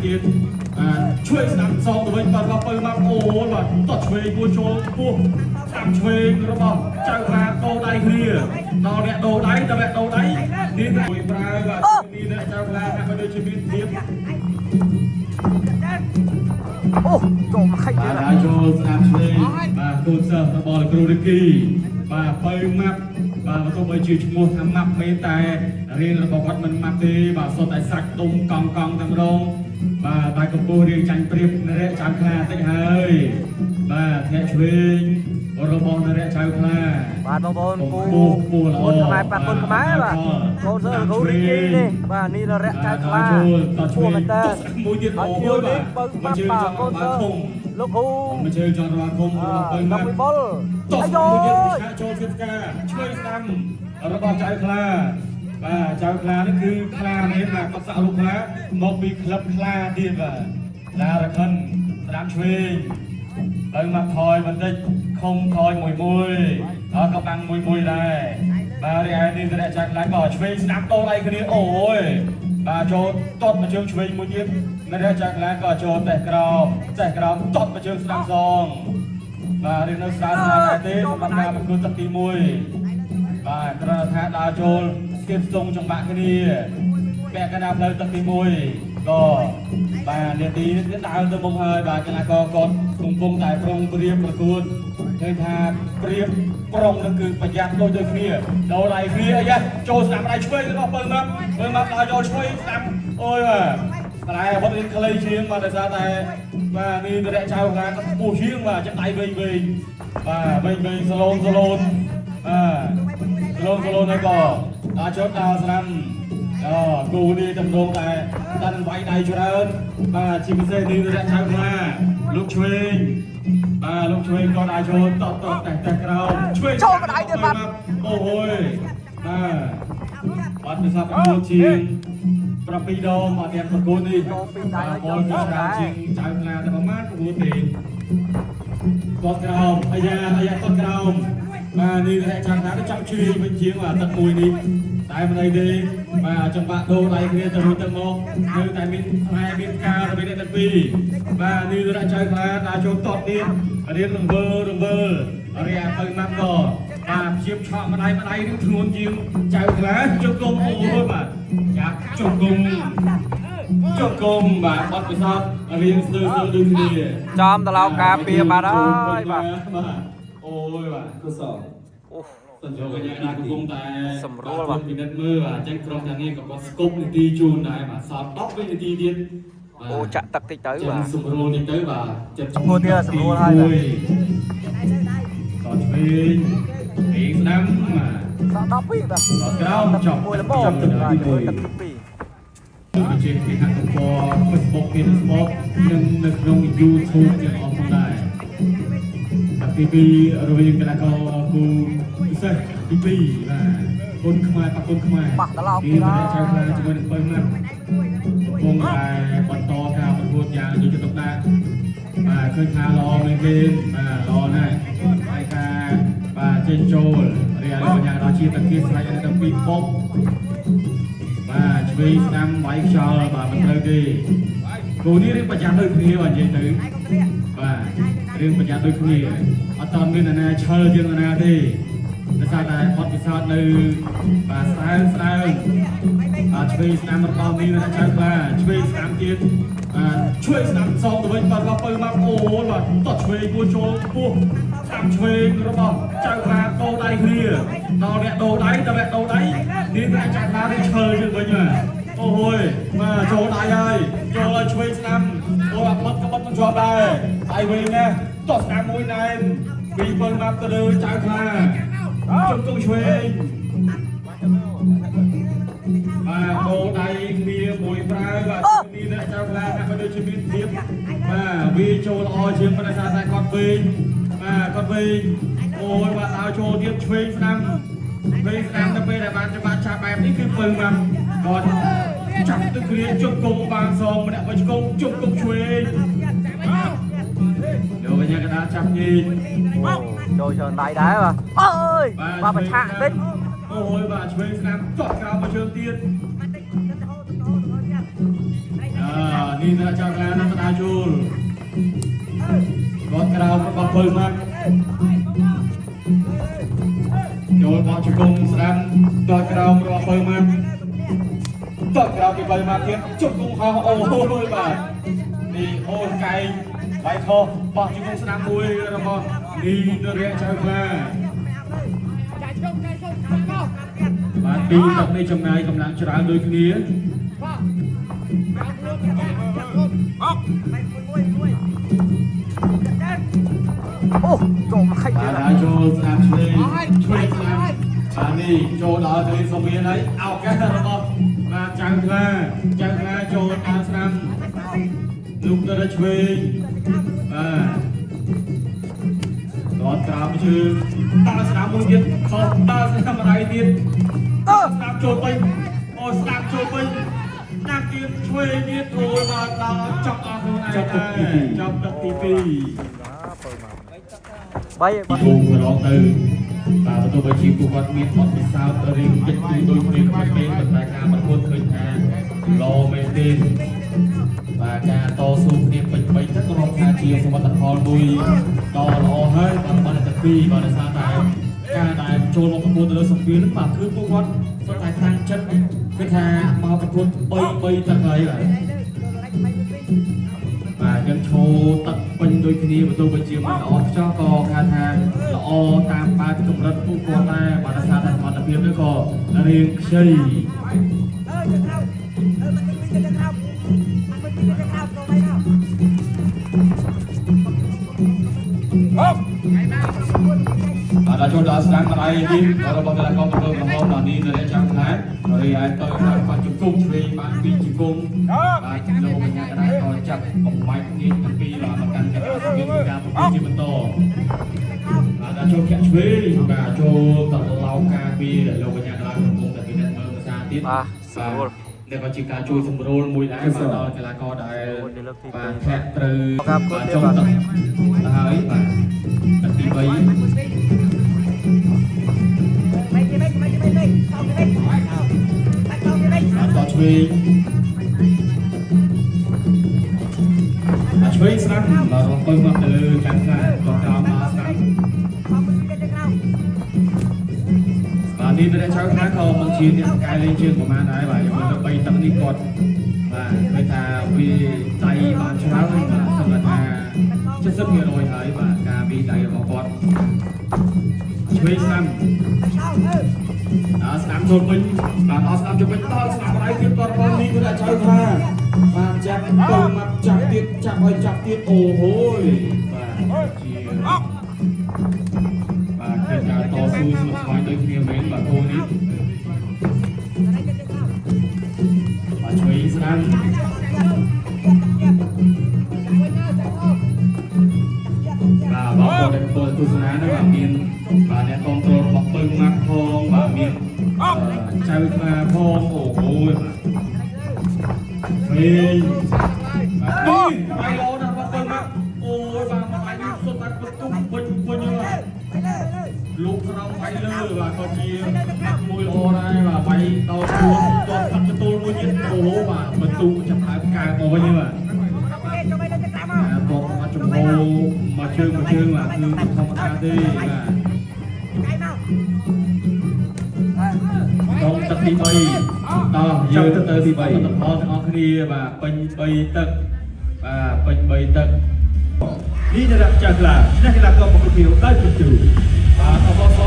ទៀតបាទឆ្វេងស្ដាំសងទៅវិញបាទរបស់ពៅម៉ាប់អូបាទតោះឆ្វេងមួយចូលពោះស្ដាំឆ្វេងរបស់ចៅខ្លាដូរដៃគ្នាដល់អ្នកដូរដៃដល់អ្នកដូរដៃនេះមួយប្រើបាទនេះអ្នកចៅខ្លាហាក់បីដូចជាមានភាព អូចូលមកខិច បាទ ទៀត ហើយចូលស្ដាំឆ្វេងបាទកូនសិស្សរបស់លោកគ្រូរិគីបាទពៅម៉ាប់បាទបើទោះបីជាឈ្មោះថាម៉ាប់មែនតែរៀនរបស់គាត់មិនម៉ាប់ទេបាទសុទ្ធតែសាច់ដុំកង់កង់តែម្ដងបាទតែកម្ពស់រៀងចាញ់ព្រៀបនរៈចៅខ្លាតិចហើយបាទធ្លាក់ឆ្វេងរបស់នរៈចៅខ្លា បាទបងប្អូនពូ ពូពូល្អ គុណខ្មែរប៉ាគុណខ្មែរបាទកូនសិស្សលោកគ្រូរីគីនេះបាទនេះរយៈចៅខ្លា ចូលតឆ្វេង មែនតើ មួយទៀត ហើយ អូ ភ្ញៀវនេះ យបាទ បើ មកជើង បាទ ចង់ កូនសិស្ស បានឃុំ លោកគ្រូ មកជើងចង់បានឃុំរបស់ពៅម៉ាប់ ដល់មួយបុល តោះ អាយ មួយទៀត យ ឆាកចូលសិតការឆ្វេងស្ដាំរបស់ចៅខ្លាបាទចៅខ្លានេះគឺខ្លានេះបាទគាត់សាក់រូបខ្លាមកពីក្លឹបខ្លាទៀតបាទឡារខិនស្ដាំឆ្វេងទៅមកថយបន្តិចខំថយមួយមួយហើយក៏បាំងមួយមួយដែរបាទរីឯនេះរយៈចៅខ្លាក៏ឆ្វេងស្ដាំដូរដៃគ្នាអូយបាទចូលតត់មកជើងឆ្វេងមួយទៀតរយៈចៅខ្លាក៏ចូលតេះក្រោមតេះក្រោមតត់មកជើងស្ដាំសង បាទរៀននៅស្រាលស្រាលដែរទេសម្រាប់ការប្រកួតទឹកទី1បាទគ្រាន់តែថាដើរចូលស្គៀបស្ទង់ចង្វាក់គ្នាពាក់កណ្ដាលផ្លូវទឹកទី1ក៏បាទនាទីនេះដើរទៅមុខហើយបាទកីឡាករគាត់កំពុងតែប្រុងប្រៀបប្រកួតឃើញថាប្រៀបប្រុងនឹងគឺប្រយ័ត្នដូចដូចគ្នាដូរដៃគ្នាអីយ៉ាចូលស្នាមដៃឆ្វេងរបស់ពៅម៉ាប់ពៅម៉ាប់ដើរចូលឆ្វេងស្នាមអូយបាទតែវត្តរៀនខ្លីជាងបាទដោយសារតែបាទនេះនរៈចៅខ្លាគាត់ខ្ពស់ជាងបាទចាក់ដៃវែងវែងបាទវែងវែងសឡូនសឡូនបាទសឡូនសឡូនហើយក៏ដើរចូលដើរស្រាំអូគូនេះតំណងតែតែនឹងវាយដៃច្រើនបាទជាពិសេសនេះនរៈចៅខ្លាលោកឆ្វេងបាទលោកឆ្វេងក៏ដើរចូលតតតតែក្រោមឆ្វេង ចូលមកដៃទៀតបាទ អូយបាទបាត់ពិសាប្រកួតជាង7ដងមកទាំងប្រកួតនេះ ចូលពីរដៃហើយ បលគឺច្រើនជាងចៅខ្លាតែប្រហែលប្រកួតទេគាត់ក្រោមអាយ៉ាអាយ៉ាគាត់ក្រោមបាទនេះរយៈចាំខ្លាទៅចាប់ជ្រៀងវិញជាងបាទទឹកមួយនេះតែមិនអីទេបាទចង្វាក់ដូរដៃគ្នាទៅរួចទៅមកនៅតែមានផ្លែមានផ្ការរបៀបនេះទាំងពីរបាទនេះរយៈចៅខ្លាដើរចូលតតទៀតរៀនរង្វើរង្វើរយៈទៅណាប់ក៏បាទព្យាមឆក់ម្ដាយម្ដាយនឹងធ្ងន់ជាងចៅខ្លាជង្គង់អូយបាទចាប់ជង្គង់ ជង្គង់បាទបាត់ពិសោធន៍រៀងស្ទើរស្ទើរដូចគ្នា ចំតឡោការពារបាទហើយបាទ បាទអូយបាទ កុសល អូ សញ្ញ យកកញ្ញាដាកំពុងតែ សម្រួលបាទ ពិនិត្យមើលបាទអញ្ចឹងក្រុមការងារក៏គាត់ស្គប់នាទីជូនដែរបាទសល់10វិនាទីទៀតបាទ អូចាក់ទឹកតិចទៅ ចឹង បាទ សម្រួលតិចទៅបាទចិត្ត គួរទៀតសម្រួលហើយបាទ តឆ្វេងអេងស្ដាំបាទ សល់12បាទ តក្រោមចប់ មួយល្មម ចប់ទឹក បាទ ទី1 ទឹកទី គឺជាគេហទំព័រ Facebook Facebook និងនៅក្នុង YouTube ទាំងអស់ផងដែរតាទី2រវាងកីឡាករគូពិសេសទី2បាទគុណខ្មែរប៉ះគុណខ្មែរ 2ប៉ះតឡោ ពី ទៀត ម្នាក់ចៅខ្លាជាមួយនឹងពៅម៉ាប់កំពុងតែបន្តការប្រកួតយ៉ាងយកចិត្តទុកដាក់បាទឃើញថាល្អមែនទេបាទល្អណាស់ហើយការបាទចេញចូលរៀលបញ្ញាដល់ជាតាគៀស្រេចឲ្យទាំងពីរបុក បាទឆ្វេងស្ដាំវាយខ្យល់បាទមិនត្រូវទេគូនេះរៀងប្រយ័ត្នដូចគ្នាបាទនិយាយទៅបាទរៀងប្រយ័ត្នដូចគ្នាអត់តមានអាណាឆិលជាងអាណាទេដោយសារតែអត់ពិសោធន៍នៅបាទស្ដើងស្ដើងបាទឆ្វេងស្ដាំរបស់នេះណាចៅខ្លាឆ្វេងស្ដាំទៀតបាទឆ្វេងស្ដាំសងទៅវិញបាទរបស់ពៅមកអូបាទតោះឆ្វេងមួយចូលពោះស្ដាំឆ្វេងរបស់ចៅខ្លាដូរដៃគ្នាដល់អ្នកដូរដៃដល់អ្នកដូរដៃនេះតែចៅខ្លានេះឈើជាងវិញបាទអូយបាទចូលដៃហើយចូលឲ្យឆ្វេងស្ដាំអូអាបិទក៏បិទមិនជាប់ដែរដៃវិញណាតោះស្ដាំមួយណែនពីពៅមកទៅលើចៅខ្លាជុំគង់ឆ្វេង បាទដូរដៃគ្នាមួយប្រើបាទនេះអ្នកចៅខ្លាហាក់បីដូចជាមានភាពបាទវាចូលល្អជាងប៉ុន្តែសារតែគាត់វិញបាទគាត់វិញអូយបាទដើរចូលទៀតឆ្វេងស្ដាំឆ្វេងស្ដាំទៅពេលដែលបានច្បាស់ចាប់បែបនេះគឺពឹងបាទគាត់ចាប់ទៅគ្នាជង្គង់បានសងម្នាក់មួយជង្គង់ជង្គង់ឆ្វេងយកកញ្ញាកដាចាប់ញី អូចូលច្រើនដៃដែរបាទអើយបាទបឆាកតិច អូយបាទឆ្វេងស្ដាំចောက်ក្រោមមកជើងទៀត នេះនៅចៅខ្លានឹងបដាជូលគាត់ក្រោមរបស់ពៅម៉ាក់ចូលបោះជង្គង់ស្ដាំដល់ក្រោមរបស់ពៅម៉ាក់តក្រោមពីពៅម៉ាក់ទៀតជង្គង់ខោអូយបាទនេះអូនកែងបាយខុសបោះជង្គង់ស្ដាំមួយរបស់នេះនរៈចៅខ្លាបាទពីរទឹកនេះចំណាយកម្លាំងច្រើនដូចគ្នា អូចូលមកខិច បាទ ទៀត ហើយចូលស្នាមឆ្វេងឆ្វេងស្នាមបាទនេះចូលដល់ទៅសុវៀនហើយឱកាសរបស់បាទចៅខ្លាចៅខ្លាចូលតាមស្នាមលោកទៅឆ្វេងបាទដល់ក្រោមជើងតាមស្នាមមួយទៀតខុសតាមស្នាមម្ដាយទៀត អឺ ស្នាមចូលពេញអូស្នាមចូលពេញស្នាមទៀតឆ្វេងទៀតអូយបាទដល់ចប់អស់ខ្លួនឯងចប់ទឹកទី2 បីបាទ គូករងទៅបាទបើទោះបីជាពួកគាត់មានបទពិសោធន៍រៀងតិចតួចដូចគ្នាក៏មិនទេប៉ុន្តែការប្រកួតឃើញថាល្អមែនទេបាទការតស៊ូគ្នាពេញពេញទៅក៏រាប់ថាជាសមិទ្ធផលមួយដ៏ល្អហើយបាទបានតែពីរបាទដោយសារតែការដែលចូលមកប្រកួតទៅលើសង្វៀនហ្នឹងបាទគឺពួកគាត់សុទ្ធតែតាំងចិត្តគឺថាមកប្រកួត3 3ទឹកហើយបាទ បាទយើងឈរទឹកពេញដូចគ្នាបើទោះបីជាមិនល្អខ្ចោះក៏គេថាល្អតាមបែបកម្រិតពួកគាត់ដែរបាទដោយសារតែសមត្ថភាពនេះក៏រៀងខ្ចីបាទដល់ចូលដល់ស្នាមម្ដាយនេះរបស់កីឡាករប្រកបក្រហមដល់នេះនៅចាំខ្លារីឯទៅតាមគាត់ជង្គង់ឆ្វេងបានពីរជង្គង់បាទលោកបញ្ញាកណ្ដាលក៏ចាប់បំបែកងាកទាំងពីរបាទមកកាន់កណ្ដាលមានការប្រកួតជាបន្តបាទដល់ចូលធាក់ឆ្វេងបាទចូលតឡោការពីលោកបញ្ញាកណ្ដាលកំពុងតែពិនិត្យមើលភាសាទៀត បាទស្រួល នេះក៏ជាការជួយសម្រួលមួយដែរបាទដល់កីឡាករដែលបាទធាក់ត្រូវបាទចូលទឹកទៅហើយបាទទឹកទី3 បាទតឆ្វេងបាទឆ្វេងស្ដាំបាទរងពៅមកទៅលើចាំខ្លាក៏ក្រោមមកស្ដាំបាទនេះទៅចៅខ្លាក៏មកជាអ្នកកែលេងជើងប្រហែលដែរបាទយកទៅ3ទឹកនេះគាត់បាទគេថាវាដៃបានច្រើនបាទសម្រាប់ថា70%ហើយបាទការវាដៃរបស់គាត់ឆ្វេងស្ដាំ ដល់ស្ដាំចូលវិញបាទអស់ស្ដាំចូលវិញដល់ស្ដាំដៃទៀតគាត់ផងនេះគឺដាក់ចៅខ្លាបាទចាប់ទៅមកចាប់ទៀតចាប់ឲ្យចាប់ទៀតអូហូយបាទជាបាទឃើញការតស៊ូស្មុគស្មាញដូចគ្នាមែនបាទអូនេះបាទជួយស្ដាំបាទបងប្អូនដែលកំពុងទស្សនានោះបាទមានបាទអ្នកគ្រប់គ្រងរបស់ពឹងម៉ាក់ផងបាទមានចៅខ្លាផងអូហូយបាទវិញបាទនេះបាយល្អណាស់របស់ពឹងម៉ាក់អូយបាទមកបាយនេះសុទ្ធតែបន្ទុំពេញពេញហើយលោកក្រោមបាយលើបាទក៏ជាមួយល្អដែរបាទបាយដល់ខ្លួនតទឹកកទល់មួយទៀតអូហូបាទបន្ទុំចាប់ហើមកែមកវិញបាទ បាទបកមកចំហមកជើងមកជើងបាទគឺធម្មតាទេបាទដងទឹកទី3តោះយើងទៅទី3លទ្ធផលទាំងអស់គ្នាបាទពេញ3ទឹកបាទពេញ3ទឹក នេះនរៈចៅខ្លាឈ្នះកីឡាករប្រកួតភៀវដោយពិន្ទុ